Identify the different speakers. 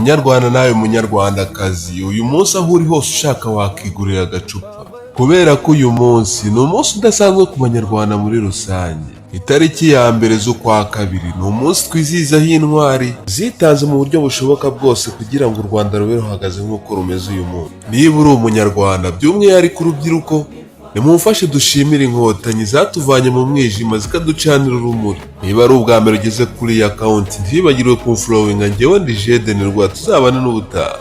Speaker 1: Munyarwanda nawe munyarwandakazi, uyu munsi aho uri hose ushaka wakigurira agacupa, kubera ko uyu munsi ni umunsi udasanzwe ku Banyarwanda muri rusange. Itariki ya 1 z'ukwa 2 ni umunsi twizihizaho intwari zitanze mu buryo bushoboka bwose kugira ngo u Rwanda rube ruhagaze nk'uko rumeze uyu munsi. Niba uri Umunyarwanda, by'umwihariko urubyiruko, nimumfashe dushimire Inkotanyi zatuvanye mu mwijima zikaducanira urumuri. Niba ari ubwa mbere ugeze kuri iyi account, ntiwibagirwe kumfollowinga. Njyewe ndi Jeden Rwa, tuzabane n'ubutaha.